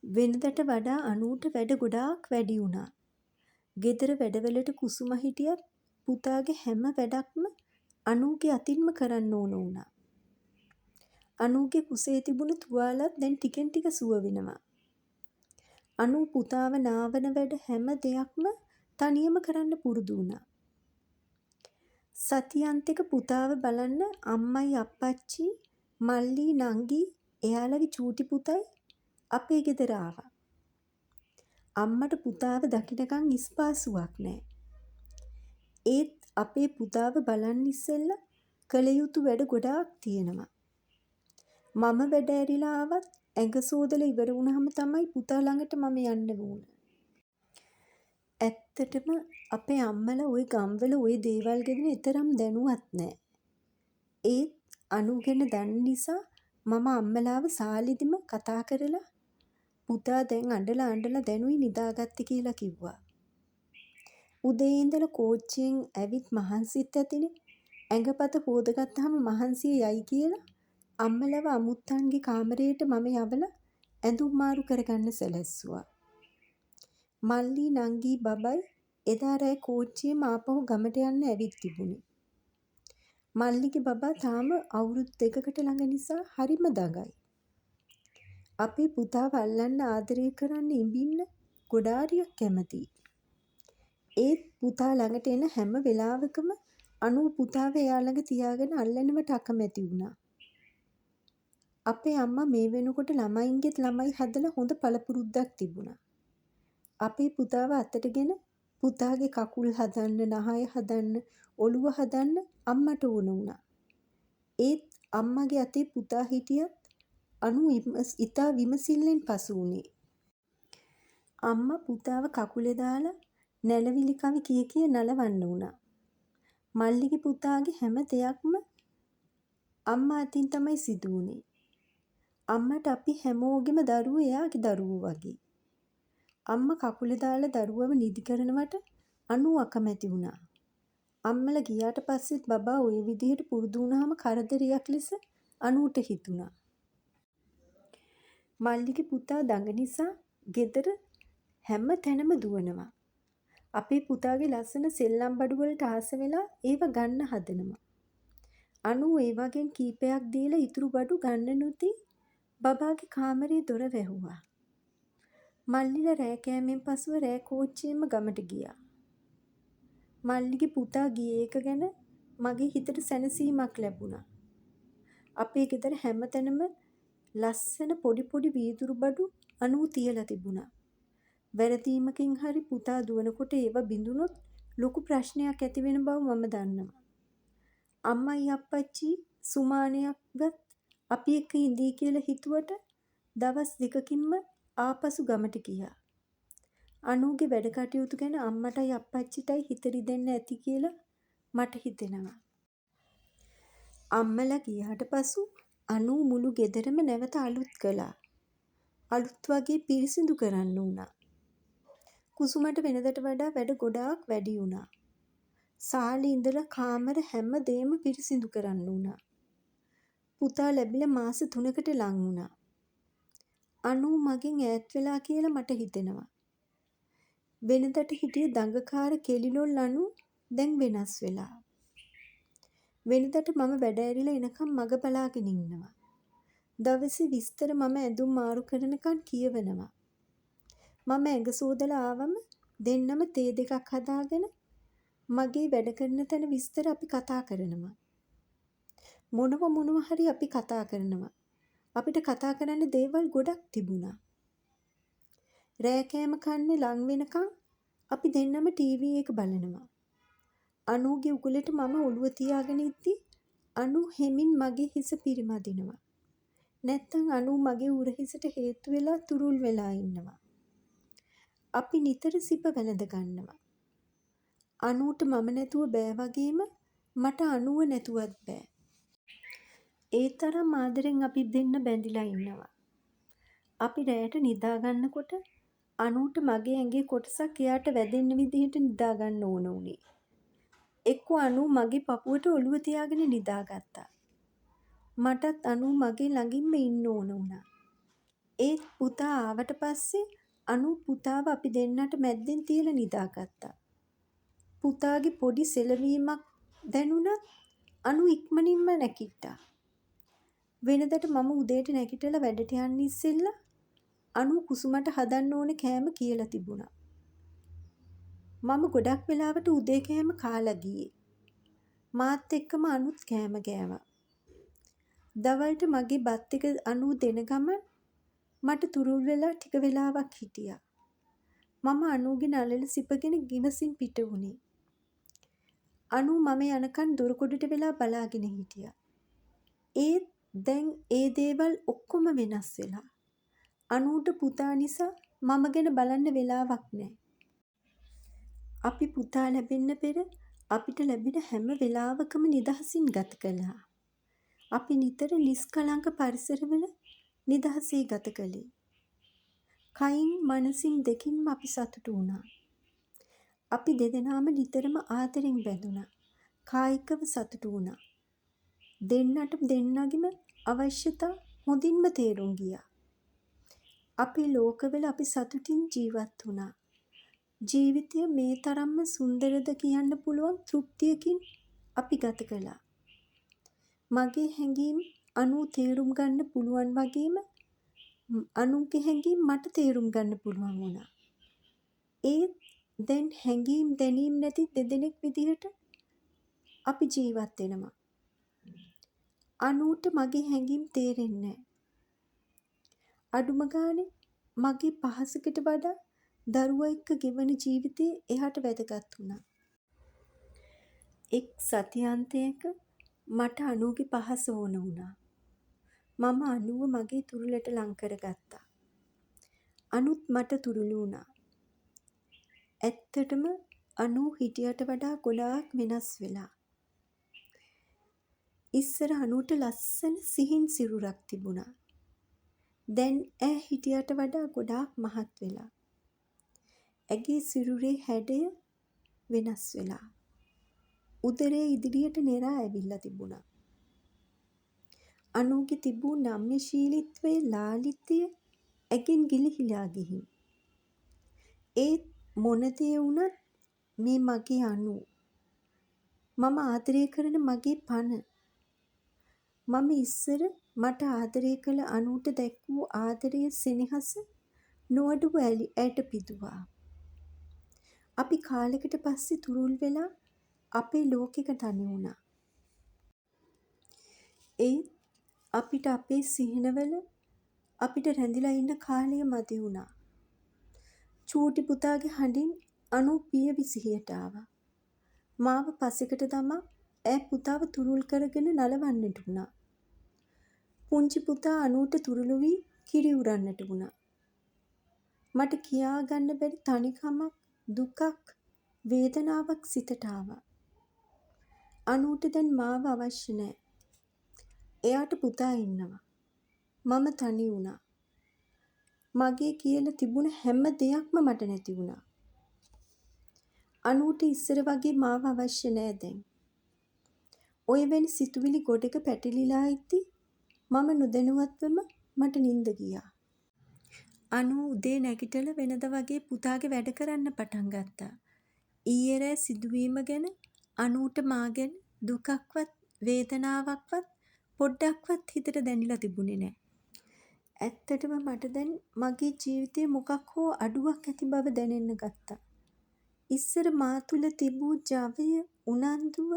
වෙනදට වඩා අනූට වැඩ ගොඩාක් වැඩි වුණා. ගෙදර වැඩවලට කුසුම හිටියත් පුතාගේ හැම වැඩක්ම අනූගේ අතින්ම කරන්න ඕන වුණා. අනූගේ කුසේ තිබුණු තුවාලත් දැන් ටිකෙන් ටික සුව වෙනවා. අනූ පුතාව නාවන වැඩ හැම දෙයක්ම තනියම කරන්න පුරුදු වුණා. සතියන්තෙක පුතාව බලන්න අම්මයි අප්පච්චි මල්ලි නංගි එයාලගේ චූටි පුතයි අපේ ගෙදර ආවා. අම්මට පුතාව දකිනකන් ඉස්පාසුවක් නෑ. ඒත් අපේ පුතාව බලන්න ඉස්සෙල්ලා කළ යුතු වැඩ ගොඩාක් තියෙනවා. මම වැඩ ඇරිලා ආවත් ඇඟ සෝදලා ඉවර වුණාම තමයි පුතා ළඟට මම යන්න ඕන. ඇත්තටම අපේ අම්මලා ඔය ගම්වල ඔය දේවල් ගැන එතරම් දැනුවත් නෑ. ඒත් අනු ගැන දන්න නිසා මම අම්මලාව සාලෙදිම කතා කරලා පුතා දැන් අඬලා අඬලා දැනුයි නිදාගත්තේ කියලා කිව්වා. උදේ ඉඳලා කෝච්චියෙන් ඇවිත් මහන්සිත් ඇතිනේ. ඇඟපත හෝදගත්තාම මහන්සිය යයි කියලා අම්මලව අමුත්තන්ගේ කාමරයට මම යවලා ඇඳුම් මාරු කරගන්න සැලැස්සුවා. මල්ලි නංගි බබයි එදා රෑ කෝච්චියෙම ආපහු ගමට යන්න ඇවිත් තිබුණේ. මල්ලිගේ බබා තාම අවුරුදු 2කට ළඟ නිසා හරිම දඟයි. අපේ පුතාව අල්ලන්න ආදරය කරන්න ඉඹින්න ගොඩාරියක් කැමතියි. ඒත් පුතා ළඟට එන හැම වෙලාවකම අනූ පුතාව එයා ළඟ තියාගෙන අල්ලනවට අකමැති වුණා. අපේ අම්මා මේ වෙනකොට ළමයින්ගෙත් ළමයි හදලා හොඳ පළපුරුද්දක් තිබුණා. අපේ පුතාව අතටගෙන පුතාගේ කකුල් හදන්න, නහය හදන්න, ඔළුව හදන්න අම්මට ඕන වුණා. ඒත් අම්මගේ අතේ පුතා හිටියත් අනු ඉතා විමසිල්ලෙන් පසු වුණේ. අම්මා පුතාව කකුලේ දාලා නැලවිලි කවි කිය කිය නලවන්න වුණා. මල්ලිගේ පුතාගේ හැම දෙයක්ම අම්මා අතින් තමයි සිදු වුණේ. අම්මට අපි හැමෝගෙම දරුවෝ එයාගේ දරුවෝ වගේ. අම්මා කකුලේ දාලා දරුවව නිදි කරනවට අනු අකමැති වුණා. අම්මලා ගියාට පස්සෙත් බබා ඔය විදිහට පුරුදු වුණාම කරදරයක් ලෙස අනූට හිතුණා. මල්ලිගේ පුතා දඟ නිසා ගෙදර හැම තැනම දුවනවා. අපේ පුතාගේ ලස්සන සෙල්ලම් බඩු වලට ආස වෙලා ඒව ගන්න හදනවා. අනු ඒ වගෙන් කීපයක් දීලා ඉතුරු බඩු ගන්න නොදී බබාගේ කාමරේ දොර වැහුවා. මල්ලිලා රෑ කෑමෙන් පසුව රෑ කෝච්චියෙන්ම ගමට ගියා. මල්ලිගේ පුතා ගිය එක ගැන මගේ හිතට සැනසීමක් ලැබුණා. අපේ ගෙදර හැමතැනම ලස්සන පොඩි පොඩි වීදුරු බඩු අනූ තියලා තිබුණා. වැරදීමකින් හරි පුතා දුවනකොට ඒව බිඳුනොත් ලොකු ප්‍රශ්නයක් ඇති වෙන බව මම දන්නවා. අම්මයි අප්පච්චි සුමානයක්වත් අපි එක්ක ඉඳී කියලා හිතුවට දවස් දෙකකින්ම ආපසු ගමට ගියා. අනූගේ වැඩ කටයුතු ගැන අම්මටයි අප්පච්චිටයි හිත රිදෙන්න ඇති කියලා මට හිතෙනවා. අම්මලා ගියාට පසු අනූ මුළු ගෙදරම නැවත අලුත් කළා. අලුත් වගේ පිරිසිදු කරන්න වුණා. කුසුමට වෙනදට වඩා වැඩ ගොඩාක් වැඩි වුණා. සාලේ ඉඳලා කාමර හැම දේම පිරිසිදු කරන්න වුණා. පුතා ලැබිලා මාස 3කට ලං වුණා. අනූ මගෙන් ඈත් වෙලා කියලා මට හිතෙනවා. වෙනදට හිටිය දඟකාර කෙලිලොල් අනූ දැන් වෙනස් වෙලා. වෙනදට මම වැඩ ඇරිලා එනකම් මග බලාගෙන ඉන්නවා. දවසේ විස්තර මම ඇඳුම් මාරු කරනකන් කියවනවා. මම ඇඟ සෝදලා ආවම දෙන්නම තේ දෙකක් හදාගෙන මගේ වැඩ කරන තැන විස්තර අපි කතා කරනවා. මොනව මොනව හරි අපි කතා කරනවා. අපිට කතා කරන්න දේවල් ගොඩක් තිබුණා. රෑ කෑම කන්න ලං වෙනකන් අපි දෙන්නම ටීවී එක බලනවා. අනූගේ උගලට මම ඔළුව තියාගෙන ඉද්දි අනු හෙමින් මගේ හිස පිරිමදිනවා. නැත්තම් අනු මගේ උරහිසට හේතු වෙලා තුරුල් වෙලා ඉන්නවා. අපි නිතර සිප වැළඳ ගන්නවා. අනූට මම නැතුව බෑ වගේම මට අනූව නැතුවත් බෑ. ඒ තරම් ආදරෙන් අපි දෙන්න බැඳිලා ඉන්නවා. අපි රැයට නිදා ගන්නකොට අනූට මගේ ඇඟේ කොටසක් එයාට වැදෙන්න විදිහට නිදා ගන්න ඕන වුණේ. එක්කෝ අනූ මගේ පපුවට ඔළුව තියාගෙන නිදාගත්තා. මටත් අනූ මගේ ළඟින්ම ඉන්න ඕන වුණා. ඒත් පුතා ආවට පස්සේ අනු පුතාව අපි දෙන්නට මැද්දෙන් තියලා නිදාගත්තා. පුතාගේ පොඩි සෙලවීමක් දැනුණත් අනු ඉක්මනින්ම නැගිට්ටා. වෙනදට මම උදේට නැගිටලා වැඩට යන්න ඉස්සෙල්ලා අනු කුසුමට හදන්න ඕන කෑම කියලා තිබුණා. මම ගොඩක් වෙලාවට උදේ කෑම කාලා ගියේ. මාත් එක්කම අනුත් කෑම කෑවා. දවල්ට මගේ බත් එක අනු දෙන ගමන් මට තුරුල් වෙලා ටික වෙලාවක් හිටියා. මම අනුගේ නළල සිපගෙන නිවසින් පිට වුණේ. අනු මම යනකන් දොරකඩට වෙලා බලාගෙන හිටියා. ඒත් දැන් ඒ දේවල් ඔක්කොම වෙනස් වෙලා. අනූට පුතා නිසා මම ගැන බලන්න වෙලාවක් නෑ. අපි පුතා ලැබෙන්න පෙර අපිට ලැබෙන හැම වෙලාවකම නිදහසින් ගත කළා. අපි නිතර නිස්කලංක පරිසරවල නිදහසේ ගත කළේ. කයින් මනසින් දෙකින්ම අපි සතුටු වුණා. අපි දෙදෙනාම නිතරම ආදරෙන් බැඳුණා. කායිකව සතුටු වුණා. දෙන්නට දෙන්නගෙම අවශ්‍යතා හොඳින්ම තේරුම් ගියා. අපේ ලෝකවල අපි සතුටින් ජීවත් වුණා. ජීවිතය මේ තරම්ම සුන්දරද කියන්න පුළුවන් තෘප්තියකින් අපි ගත කළා. මගේ හැඟීම් අනු තේරුම් ගන්න පුළුවන් වගේම අනුගේ හැඟීම් මට තේරුම් ගන්න පුළුවන් වුණා. ඒත් දැන් හැඟීම් දැනීම් නැති දෙදෙනෙක් විදිහට අපි ජීවත් වෙනවා. අනූට මගේ හැඟීම් තේරෙන්නේ නැහැ. අඩුම ගානේ මගේ පහසකට වඩා දරුවා එක්ක ගෙවන ජීවිතේ එයාට වැදගත් වුණා. එක් සතියාන්තයක මට අනූගේ පහස ඕන වුණා. මම අනූව මගේ තුරුලට ලං කරගත්තා. අනුත් මට තුරුළු වුණා. ඇත්තටම අනූ හිටියට වඩා ගොඩාක් වෙනස් වෙලා. ඉස්සර අනූට ලස්සන සිහින් සිරුරක් තිබුණා. දැන් ඈ හිටියට වඩා ගොඩාක් මහත් වෙලා. ඇගේ සිරුරේ හැඩය වෙනස් වෙලා. උදරය ඉදිරියට නෙරා ඇවිල්ලා තිබුණා. අනූගේ තිබූ නම්‍යශීලීත්වයේ ලාලිත්‍යය ඇගෙන් ගිලිහිලා ගිහින්. ඒත් මොන දේ වුණත් මේ මගේ අනූ. මම ආදරය කරන මගේ පණ. මම ඉස්සර මට ආදරය කළ අනූට දැක් වූ ආදරය සෙනෙහස නොඅඩුව ඇයට පිදුවා. අපි කාලෙකට පස්සේ තුරුල් වෙලා අපේ ලෝකෙක තනි වුණා. ඒත් අපිට අපේ සිහිනවල අපිට රැඳිලා ඉන්න කාලය මදි වුණා. චූටි පුතාගේ හඬින් අනු පියවි සිහියට ආවා. මාව පසෙකට දමා ඈ පුතාව තුරුල් කරගෙන නලවන්නට වුණා. පුංචි පුතා අනූට තුරුළු වී කිරි උරන්නට වුණා. මට කියා ගන්න බැරි තනිකමක්, දුකක්, වේදනාවක් සිතට ආවා. අනූට දැන් මාව අවශ්‍ය නෑ. එයාට පුතා ඉන්නවා. මම තනි වුණා. මගේ කියලා තිබුණ හැම දෙයක්ම මට නැති වුණා. අනූට ඉස්සර වගේ මාව අවශ්‍ය නෑ දැන්. ඔය වැනි සිතුවිලි ගොඩක පැටලිලා ඉද්දි මම නොදැනුවත්වම මට නින්ද ගියා. අනු උදේ නැගිටලා වෙනද වගේ පුතාගේ වැඩ කරන්න පටන් ගත්තා. ඊයේ රෑ සිදුවීම ගැන අනූට මා ගැන දුකක්වත් වේදනාවක්වත් පොඩ්ඩක්වත් හිතට දැනිලා තිබුණේ නෑ. ඇත්තටම මට දැන් මගේ ජීවිතේ මොකක් හෝ අඩුවක් ඇති බව දැනෙන්න ගත්තා. ඉස්සර මා තුළ තිබූ ජවය, උනන්දුව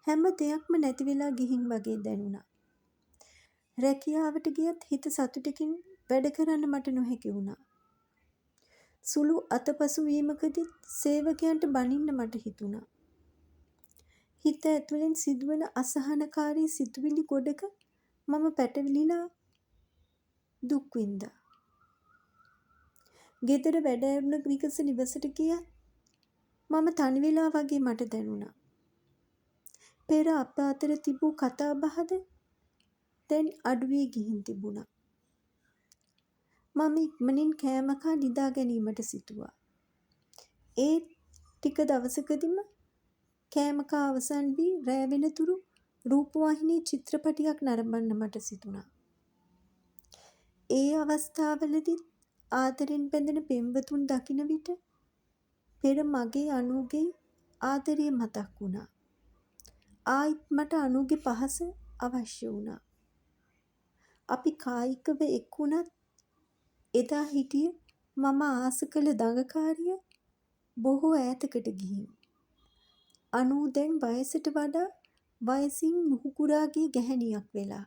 හැම දෙයක්ම නැති වෙලා ගිහින් වගේ දැනුණා. රැකියාවට ගියත් හිත සතුටකින් වැඩ කරන්න මට නොහැකි වුණා. සුළු අතපසු වීමකදීත් සේවකයන්ට බනින්න මට හිතුණා. හිත ඇතුලෙන් සිදුවන අසහනකාරී සිතුවිලි ගොඩක මම පැටලිලා දුක් විඳා. ගෙදර වැඩ ඇරුණ විගස නිවසට ගියත් මම තනි වෙලා වගේ මට දැනුණා. පෙර අප අතර තිබූ කතාබහද දැන් අඩු වී ගිහින් තිබුණා. මම ඉක්මනින් කෑම කා නිදා ගැනීමට සිතුවා. ඒත් ටික දවසකදීම කෑම කා අවසන් වී රෑ වෙනතුරු රූපවාහිනී චිත්‍රපටියක් නරඹන්න මට සිතුණා. ඒ අවස්ථාවලදීත් ආදරෙන් බැඳෙන පෙම්වතුන් දකින විට පෙර මගේ අනුගේ ආදරය මතක් වුණා. ආයිත් මට අනුගේ පහස අවශ්‍ය වුණා. අපි කායිකව එක් වුණත් එදා හිටිය මම ආස කළ දඟකාරිය බොහෝ ඈතකට ගිහින්. අනූ දැන් වයසට වඩා වයසින් මුහුකුරා ගිය ගැහැණියක් වෙලා.